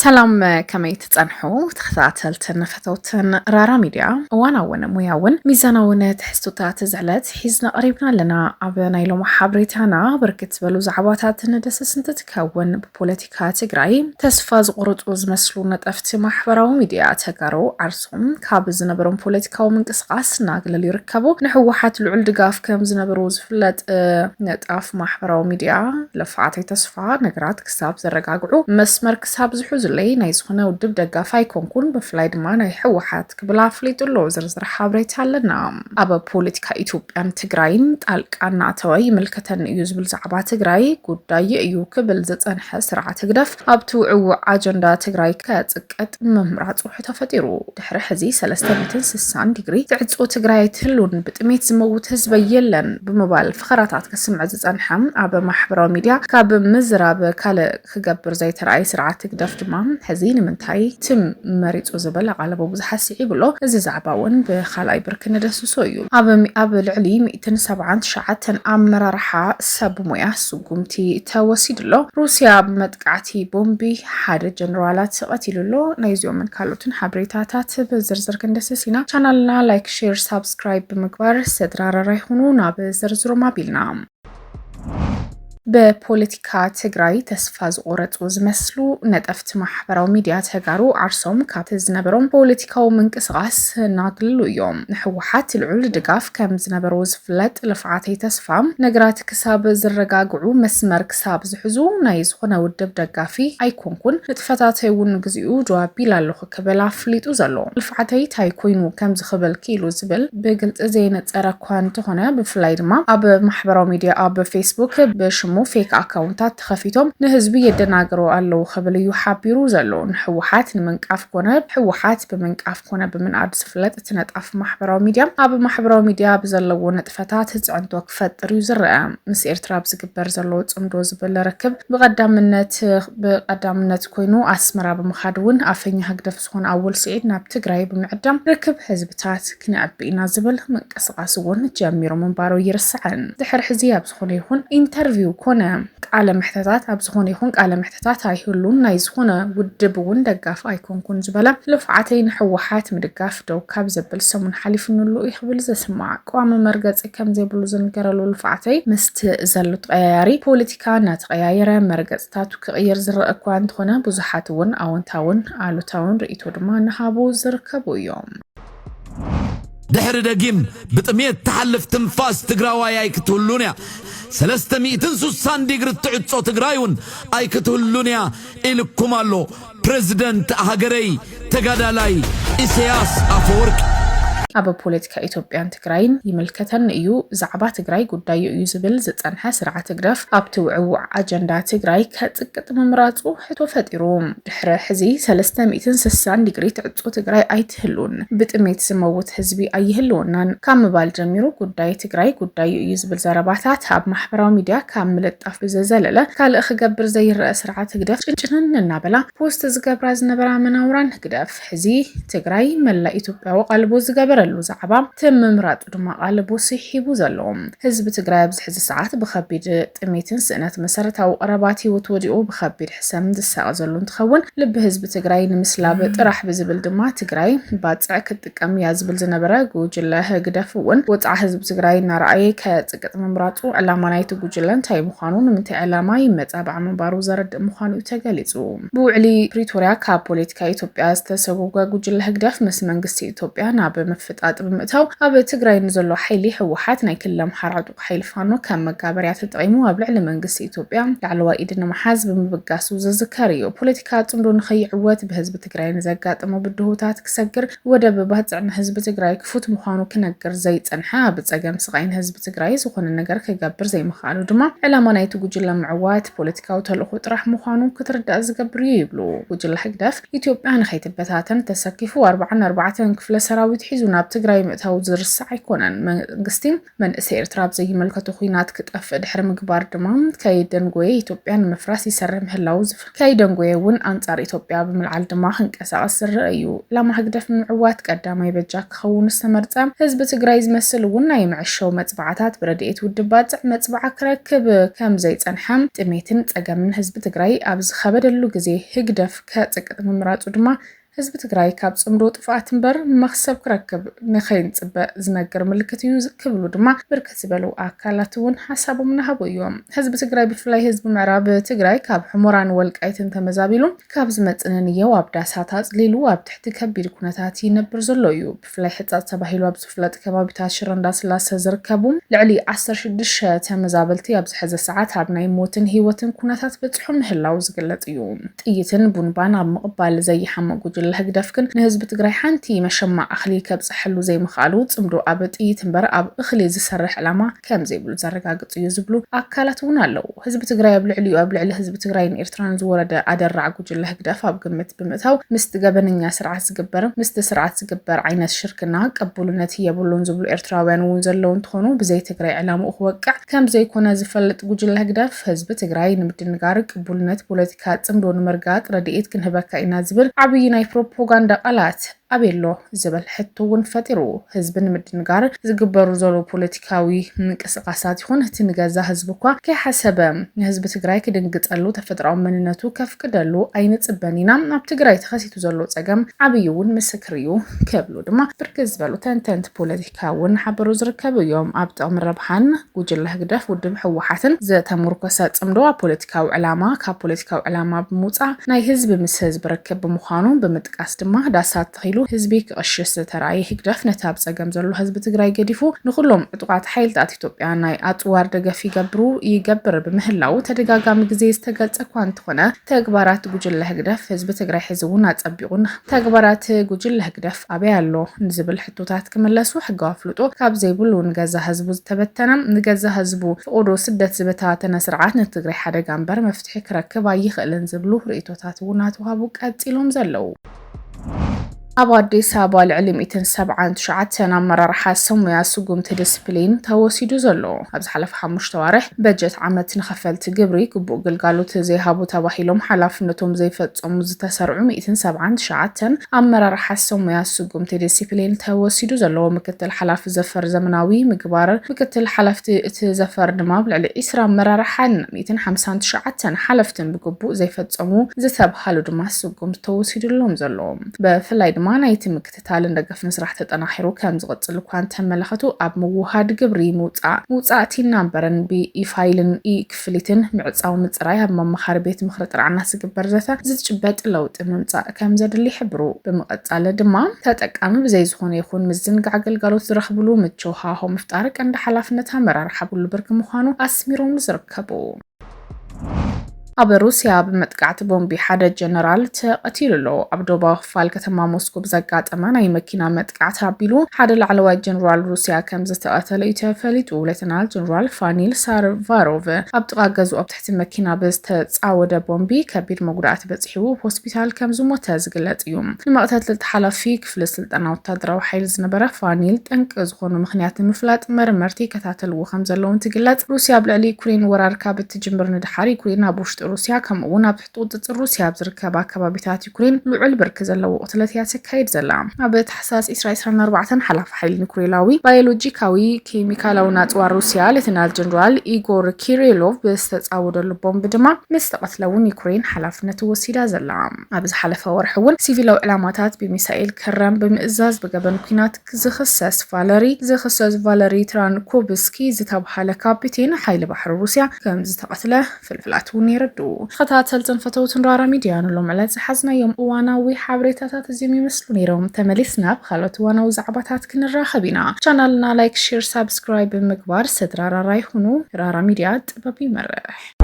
ሰላም፣ ከመይ ትጸንሑ ተኸታተልትን ፈተውትን ራራ ሚድያ? እዋናውን ሞያውን ሚዛናውን ትሕዝቶታት ዝዕለት ሒዝና ቀሪብና ኣለና። ኣብ ናይ ሎሚ ሓበሬታና ብርክት ዝበሉ ዛዕባታት ንደስስ እንትትከውን፣ ብፖለቲካ ትግራይ ተስፋ ዝቆረጹ ዝመስሉ ነጠፍቲ ማሕበራዊ ሚድያ ተጋሩ ዓርሶም ካብ ዝነበሮም ፖለቲካዊ ምንቅስቃስ እናግለሉ ይርከቡ። ንህወሓት ልዑል ድጋፍ ከም ዝነበሩ ዝፍለጥ ነጣፍ ማሕበራዊ ሚድያ ልፍዓተይ ተስፋ ነገራት ክሳብ ዘረጋግዑ መስመር ክሳብ ዝሕዙለይ ናይ ዝኾነ ውድብ ደጋፊ ኣይኮንኩን፣ ብፍላይ ድማ ናይ ህወሓት ክብል ኣፍሊጡ ኣሎ። ዝርዝር ሓበሬታ ኣለና። ኣብ ፖለቲካ ኢትዮጵያን ትግራይን ጣልቃ እናኣተወ ይምልከተኒ እዩ ዝብል ዛዕባ ትግራይ ጉዳይ እዩ ክብል ዝጸንሐ ስርዓት ህግደፍ ኣብቲ ውዕውዕ ኣጀንዳ ትግራይ ከጽቅጥ ምምራጹ ተፈጢሩ። ድሕሪ ሕዚ ሰለስተ ሚእትን ስሳን ዲግሪ ትዕጾ ትግራይ ኣይትህሉን፣ ብጥሜት ዝመውት ህዝበይ የለን ብምባል ፈኸራታት ከስምዕ ዝጸንሐ ኣብ ማሕበራዊ ሚድያ ካብ ምዝራብ ካልእ ክገብር ዘይተረኣየ ስርዓት ህግደፍ ድማ ሕዚ ንምንታይ ትም መሪጹ ዝብል ኣቓልቦ ብዙሓት ስዒቡ ኣሎ። እዚ ዛዕባ እውን ብኻልኣይ ብርኪ ንደስሶ እዩ። ኣብ ሚ-፣ ኣብ ልዕሊ ሚእትን ሰብዓን ትሽዓተን ኣመራርሓ ሰብ ሞያ ስጉምቲ ተወሲዱ ኣሎ። ሩስያ ብመጥቃዕቲ ቦምቢ ሓደ ጀነራላት ቀቲሉ ኣሎ። ናይዚኦምን ካልኦትን ሓበሬታታት ብዝርዝር ክንደስስ ኢና። ቻናልና ላይክ፣ ሼር፣ ሳብስክራይብ ብምግባር ስድራ ራራ ይኹኑ። ናብ ዝርዝሮም ኣቢልና። ብፖለቲካ ትግራይ ተስፋ ዝቆረጹ ዝመስሉ ነጠፍቲ ማሕበራዊ ሚድያ ተጋሩ ዓርሶም ካብቲ ዝነበሮም ፖለቲካዊ ምንቅስቃስ እናግልሉ እዮም። ንህወሓት ልዑል ድጋፍ ከም ዝነበሮ ዝፍለጥ ልፍዓተይ ተስፋ ነገራት ክሳብ ዝረጋግዑ መስመር ክሳብ ዝሕዙ ናይ ዝኾነ ውድብ ደጋፊ ኣይኮንኩን። ንጥፈታተይ እውን ንግዚኡ ደው ኣቢለ ኣለኹ ክብል ኣፍሊጡ ዘሎ። ልፍዓተይ ታይ ኮይኑ ከምዚ ክብል ክኢሉ ዝብል ብግልፂ ዘይነፀረ እኳ እንተኾነ፣ ብፍላይ ድማ ኣብ ማሕበራዊ ሚድያ ኣብ ፌስቡክ ብሽሙ ፌክ ኣካውንታት ተኸፊቶም ንህዝቢ የደናግሩ ኣለዉ ክብል እዩ ሓቢሩ ዘሎ። ንህወሓት ንምንቃፍ ኮነ ህወሓት ብምንቃፍ ኮነ ብምንኣድ ዝፍለጥ እቲ ነጣፍ ማሕበራዊ ሚድያ ኣብ ማሕበራዊ ሚድያ ብዘለዎ ንጥፈታት ፅዕንቶ ክፈጥር እዩ ዝረአ። ምስ ኤርትራ ኣብ ዝግበር ዘሎ ጽምዶ ዝብል ርክብ ብቐዳምነት፣ ብቐዳምነት ኮይኑ ኣስመራ ብምኻድ እውን ኣፈኛ ህግደፍ ዝኾነ ኣወል ስዒድ ናብ ትግራይ ብምዕዳም ርክብ ህዝብታት ክነዕቢ ኢና ዝብል ምንቅስቃስ እውን ጀሚሩ ምንባሩ ይርስዕን። ድሕሪ ሕዚ ኣብ ዝኾነ ይኹን ኢንተርቪው ኮነ ቃለ መሕተታት፣ ኣብ ዝኾነ ይኹን ቃለ መሕተታት ኣይህሉን፣ ናይ ዝኾነ ውድብ እውን ደጋፊ ኣይኮንኩን ዝበለ ልፍዓተይ ንህወሓት ምድጋፍ ደው ካብ ዘብል ሰሙን ሓሊፉ ንሉ እዩ ክብል ዘስማዕ ቀዋሚ መርገጺ ከም ዘይብሉ ዝንገረሉ ልፍዓተይ ምስቲ ዘሎ ተቐያያሪ ፖለቲካ እናተቐያየረ መርገጽታቱ ክቕይር ዝረአ እኳ እንተኾነ፣ ብዙሓት እውን ኣወንታውን ኣሉታውን ርእይቶ ድማ እናሃቡ ዝርከቡ እዮም። ድሕሪ ደጊም ብጥሜት ትሓልፍ ትንፋስ ትግራዋይ ኣይክትህሉን እያ። ሰለስተ ሚእትን ስሳን ዲግሪ እትዕጾ ትግራይ እውን ኣይክትህሉን እያ ኢልኩም ኣሎ ፕረዚደንት ሃገረይ ተጋዳላይ ኢሳያስ ኣፈወርቂ። ኣብ ፖለቲካ ኢትዮጵያን ትግራይን ይምልከተኒ እዩ፣ ዛዕባ ትግራይ ጉዳዩ እዩ ዝብል ዝጸንሐ ስርዓት ህግደፍ ኣብቲ ውዕውዕ ኣጀንዳ ትግራይ ከጽቅጥ ምምራጹ ሕቶ ፈጢሩ። ድሕሪ ሕዚ ሰለስተ ሚእትን ስሳን ዲግሪ ትዕጾ ትግራይ ኣይትህሉን፣ ብጥሜት ዝመውት ህዝቢ ኣይህልወናን ካብ ምባል ጀሚሩ ጉዳይ ትግራይ ጉዳዩ እዩ ዝብል ዘረባታት ኣብ ማሕበራዊ ሚድያ ካብ ምልጣፍ ብዝዘለለ ካልእ ክገብር ዘይረአ ስርዓት ህግደፍ ጭንጭንን እናበላ ፖስት ዝገብራ ዝነበራ መናውራን ህግደፍ ሕዚ ትግራይ መላእ ኢትዮጵያዊ ቃልቦ ዝገበረሉ ዛዕባ ትም ምምራጡ ድማ ቃልቦ ስሒቡ ዘሎ። ህዝቢ ትግራይ ኣብዚ ሕዚ ሰዓት ብኸቢድ ጥሜትን ስእነት መሰረታዊ ቀረባት ህይወት ወዲቑ ብኸቢድ ሕሰም ዝሳቐ ዘሎ እንትኸውን፣ ልቢ ህዝቢ ትግራይ ንምስላብ ጥራሕ ብዝብል ድማ ትግራይ ባጽዕ ክትጥቀም እያ ዝብል ዝነበረ ጉጅለ ህግደፍ እውን ወጽዓ ህዝቢ ትግራይ እናረኣየ ከጽቅጥ ምምራጹ ዕላማ ናይቲ ጉጅለ እንታይ ምዃኑ፣ ንምንታይ ዕላማ ይመጻባዕ ምንባሩ ዘረድእ ምዃኑ እዩ ተገሊጹ። ብውዕሊ ፕሪቶርያ ካብ ፖለቲካ ኢትዮጵያ ዝተሰጎገ ጉጅለ ህግደፍ ምስ መንግስቲ ኢትዮጵያ ናብ ምፍጣጥ ብምእታው ኣብ ትግራይ ንዘሎ ሓይሊ ህወሓት ናይ ክልል ኣምሓራ ዕጡቕ ሓይሊ ፋኖ ከም መጋበርያ ተጠቒሙ ኣብ ልዕሊ መንግስቲ ኢትዮጵያ ላዕለዋይ ኢድ ንምሓዝ ብምብጋሱ ዝዝከር እዩ። ፖለቲካ ጽምዶ ንኸይዕወት ብህዝቢ ትግራይ ንዘጋጠሞ ብድሆታት ክሰግር ወደብ ባጽዕ ንህዝቢ ትግራይ ክፉት ምዃኑ ክነግር ዘይጸንሐ ኣብ ጸገም ስቓይ ንህዝቢ ትግራይ ዝኾነ ነገር ክገብር ዘይምኽኣሉ ድማ ዕላማ ናይቲ ጉጅለ ምዕዋት ፖለቲካዊ ተልእኾ ጥራሕ ምዃኑ ክትርዳእ ዝገብር እዩ ይብሉ። ጉጅለ ህግደፍ ኢትዮጵያ ንኸይትበታተን ተሰኪፉ ኣርባዓን ኣርባዕተን ክፍለ ሰራዊት ሒዙ ናብ ትግራይ ምእታው ዝርሳዕ ኣይኮነን። መንግስቲ መንእሰይ ኤርትራ ኣብ ዘይምልከቶ ኲናት ክጠፍእ ድሕሪ ምግባር ድማ ከይደንጎየ ኢትዮጵያ ንምፍራስ ይሰርሕ ምህላው ዝፍ-፣ ከይደንጎየ እውን ኣንጻር ኢትዮጵያ ብምልዓል ድማ ክንቀሳቐስ ዝረአ እዩ። ዕላማ ህግደፍ ንምዕዋት ቀዳማይ በጃ ክኸውን ዝተመርጸ ህዝቢ ትግራይ ዝመስል እውን ናይ መዕሸው መጽባዕታት ብረድኤት ውድብ ባጽዕ መጽባዓ ክረክብ ከም ዘይጸንሐ፣ ጥሜትን ጸገምን ህዝቢ ትግራይ ኣብ ዝኸበደሉ ግዜ ህግደፍ ከጽቅጥ ምምራጹ ድማ ህዝቢ ትግራይ ካብ ጽምዶ ጥፍኣት እምበር መኽሰብ ክረክብ ንኸይንጽበ ዝነግር ምልክት እዩ ክብሉ ድማ ብርክት ዝበሉ ኣካላት እውን ሓሳቦም እናሃቡ እዮም። ህዝቢ ትግራይ ብፍላይ ህዝቢ ምዕራብ ትግራይ ካብ ሑመራን ወልቃይትን ተመዛቢሉ ካብ ዝመጽእ ንንየው ኣብ ዳሳት ኣጽሊሉ ኣብ ትሕቲ ከቢድ ኩነታት ይነብር ዘሎ እዩ። ብፍላይ ሕጻጽ ተባሂሉ ኣብ ዝፍለጥ ከባቢታት ሽረ እንዳስላሰ ዝርከቡ ልዕሊ ዓሰርተ ሽዱሽተ ተመዛበልቲ ኣብዚ ሕዚ ሰዓት ኣብ ናይ ሞትን ህይወትን ኩነታት በጽሑ ምህላው ዝግለጽ እዩ። ጥይትን ቡንባን ኣብ ምቕባል ዘይሓመ ጉጅለ ህግደፍ ግን ንህዝቢ ትግራይ ሓንቲ መሸማ እኽሊ ከብጽሐሉ ዘይምኽኣሉ ጽምዶ ኣብ ጥይት እምበር ኣብ እኽሊ ዝሰርሕ ዕላማ ከም ዘይብሉ ዘረጋግጽ እዩ ዝብሉ ኣካላት እውን ኣለዉ። ህዝቢ ትግራይ ኣብ ልዕሊኡ ኣብ ልዕሊ ህዝቢ ትግራይን ኤርትራን ዝወረደ ኣደራዕ ጉጅለ ህግደፍ ኣብ ግምት ብምእታው ምስቲ ገበነኛ ስርዓት ዝግበር ምስቲ ስርዓት ዝግበር ዓይነት ሽርክና ቅቡልነት የብሉን ዝብሉ ኤርትራውያን እውን ዘለዉ እንትኾኑ ብዘይ ትግራይ ዕላምኡ ክወቅዕ ከም ዘይኮነ ዝፈልጥ ጉጅለ ህግደፍ ህዝቢ ትግራይ ንምድንጋር ቅቡልነት ፖለቲካ ጽምዶ ንምርጋጥ ረድኤት ክንህበካ ኢና ዝብል ዓብዪ ናይ ፕሮፓጋንዳ ቃላት ኣበይ ኣሎ ዝብል ሕቶ እውን ፈጢሩ። ህዝቢ ንምድንጋር ዝግበሩ ዘለዉ ፖለቲካዊ ምንቅስቃሳት ይኹን እቲ ንገዛ ህዝቢ እኳ ከይሓሰበ ንህዝቢ ትግራይ ክድንግጸሉ ተፈጥራዊ መንነቱ ከፍቅደሉ ኣይንጽበን ኢና። ኣብ ትግራይ ተኸሲቱ ዘሎ ጸገም ዓብዪ እውን ምስክር እዩ ክብሉ ድማ ብርክት ዝበሉ ተንተንቲ ፖለቲካ እውን ሓበሩ ዝርከቡ እዮም። ኣብ ጥቕሚ ረብሓን ጉጅለ ህግደፍ ውድብ ህወሓትን ዝተመርኮሰ ጽምዶ ኣብ ፖለቲካዊ ዕላማ ካብ ፖለቲካዊ ዕላማ ብምውጻእ ናይ ህዝቢ ምስ ህዝቢ ርክብ ብምዃኑ ብምጥቃስ ድማ ዳሳት ተኺሉ ህዝቢ ክቕሽሽ ዝተራእየ ህግደፍ ነቲ ኣብ ጸገም ዘሎ ህዝቢ ትግራይ ገዲፉ ንኹሎም ዕጡቓት ሓይልታት ኢትዮጵያ ናይ ኣጽዋር ደገፍ ይገብሩ ይገብር ብምህላው ተደጋጋሚ ግዜ ዝተገልጸ እኳ እንተኾነ ተግባራት ጉጅለ ህግደፍ ህዝቢ ትግራይ ሕዚ እውን ኣጸቢቑን ተግባራት ጉጅለ ህግደፍ ኣበይ ኣሎ ንዝብል ሕቶታት ክምለሱ ሕጋዊ ኣፍልጦ ካብ ዘይብሉ ንገዛ ህዝቡ ዝተበተነ ንገዛ ህዝቡ ፈቆዶ ስደት ዝበታተነ ስርዓት ንትግራይ ሓደጋ እምበር መፍትሒ ክረክብ ኣይኽእልን ዝብሉ ርእይቶታት እውን ኣተዋህቡ ቀጺሎም ዘለዉ። ኣብ ኣዲስ ኣበባ ልዕሊ ሚእትን ሰብዓን ትሽዓተን ኣመራርሓ ሰሙያ ስጉምቲ ዲስፕሊን ተወሲዱ ዘሎ። ኣብ ዝሓለፈ ሓሙሽተ ዋርሕ በጀት ዓመት ንኸፈልቲ ግብሪ ግቡእ ግልጋሎት ዘይሃቡ ተባሂሎም ሓላፍነቶም ዘይፈጸሙ ዝተሰርዑ ሚእትን ሰብዓን ትሽዓተን ኣመራርሓ ሰሙያ ስጉምቲ ዲስፕሊን ተወሲዱ ዘሎ። ምክትል ሓላፊ ዘፈር ዘመናዊ ምግባር፣ ምክትል ሓላፍቲ እቲ ዘፈር ድማ ኣብ ልዕሊ ዒስራ ኣመራርሓን ሚእትን ሓምሳን ትሽዓተን ሓለፍትን ብግቡእ ዘይፈጸሙ ዝተብሃሉ ድማ ስጉምቲ ተወሲዱሎም ዘሎ። ብፍላይ ድማ ናይቲ ምክትታልን ደገፍን ስራሕ ተጠናኺሩ ከም ዝቕጽል እኳ እንተመለኸቱ፣ ኣብ ምውሃድ ግብሪ፣ ምውጻእ፣ ምውጻእ ቲን ናምበርን ብኢ-ፋይልን ኢ-ክፍሊትን ምዕጻው ምጽራይ ኣብ መማኻሪ ቤት ምኽሪ ጥርዓናት ዝግበር ዘተ ዝጭበጥ ለውጢ ምምጻእ ከም ዘድሊ ይሕብሩ። ብምቕጻል ድማ ተጠቃሚ ብዘይ ዝኾነ ይኹን ምዝንጋዕ ግልጋሎት ዝረኽብሉ ምቹው ሃዋህው ምፍጣር ቀንዲ ሓላፍነት ኣመራርሓ ኩሉ ብርኪ ምዃኑ ኣስሚሮም ዝርከቡ። ኣብ ሩስያ ብመጥቃዕቲ ቦምቢ ሓደ ጀነራል ተቐቲሉ ኣሎ። ኣብ ደቡባዊ ክፋል ከተማ ሞስኮ ብዘጋጠመ ናይ መኪና መጥቃዕቲ ኣቢሉ ሓደ ላዕለዋይ ጀነራል ሩስያ ከም ዝተቐተለ እዩ ተፈሊጡ። ሌተናል ጀነራል ፋኒል ሳርቫሮቭ ኣብ ጥቓ ገዝኡ ኣብ ትሕቲ መኪና ብዝተጻወደ ቦምቢ ከቢድ መጉዳእቲ በጺሕዎ ኣብ ሆስፒታል ከም ዝሞተ ዝግለጽ እዩ። ንመቕተልቲ እቲ ሓላፊ ክፍሊ ስልጠና ወታደራዊ ሓይሊ ዝነበረ ፋኒል ጠንቂ ዝኾኑ ምኽንያት ንምፍላጥ መርመርቲ ይከታተልዎ ከም ዘለዉ እንትግለጽ፣ ሩስያ ኣብ ልዕሊ ዩክሬን ወራር ካብ እትጅምር ንድሓር ዩክሬን ኣብ ውሽጢ ሩስያ ከምኡ እውን ኣብ ትሕቲ ቁጽጽር ሩስያ ኣብ ዝርከባ ከባቢታት ዩክሬን ልዑል ብርኪ ዘለዎ ቅትለት እያ ተካይድ ዘላ። ኣብ ታሕሳስ ዒስራ ዒስራን ኣርባዕተን ሓላፊ ሓይሊ ኒኩሌራዊ፣ ባዮሎጂካዊ፣ ኬሚካላዊ ናጽዋር ሩስያ ሌተናል ጀነራል ኢጎር ኪሪሎቭ ብዝተጻወደሉ ቦምብ ድማ ምስ ተቐትለ እውን ዩክሬን ሓላፍነት ወሲዳ ዘላ። ኣብ ዝሓለፈ ወርሒ እውን ሲቪላዊ ዕላማታት ብሚሳኤል ክረም ብምእዛዝ ብገበን ኲናት ዝኽሰስ ቫለሪ ዝኽሰስ ቫለሪ ትራንኮቭስኪ ዝተብሃለ ካፒቴን ሓይሊ ባሕሪ ሩስያ ከም ዝተቐትለ ፍልፍላት እውን የረድኡ። ተኸታተልትን ፈተውትን ራራ ሚድያ ንሎም ዕለት ዝሓዝናዮም እዋናዊ ሓበሬታታት እዚኦም ይመስሉ ነይሮም። ተመሊስና ብካልኦት እዋናዊ ዛዕባታት ክንራኸብ ኢና። ቻናልና ላይክ፣ ሼር፣ ሳብስክራይብ ብምግባር ስድራ ራራ ይኹኑ። ራራ ሚድያ ጥበብ ይመርሕ።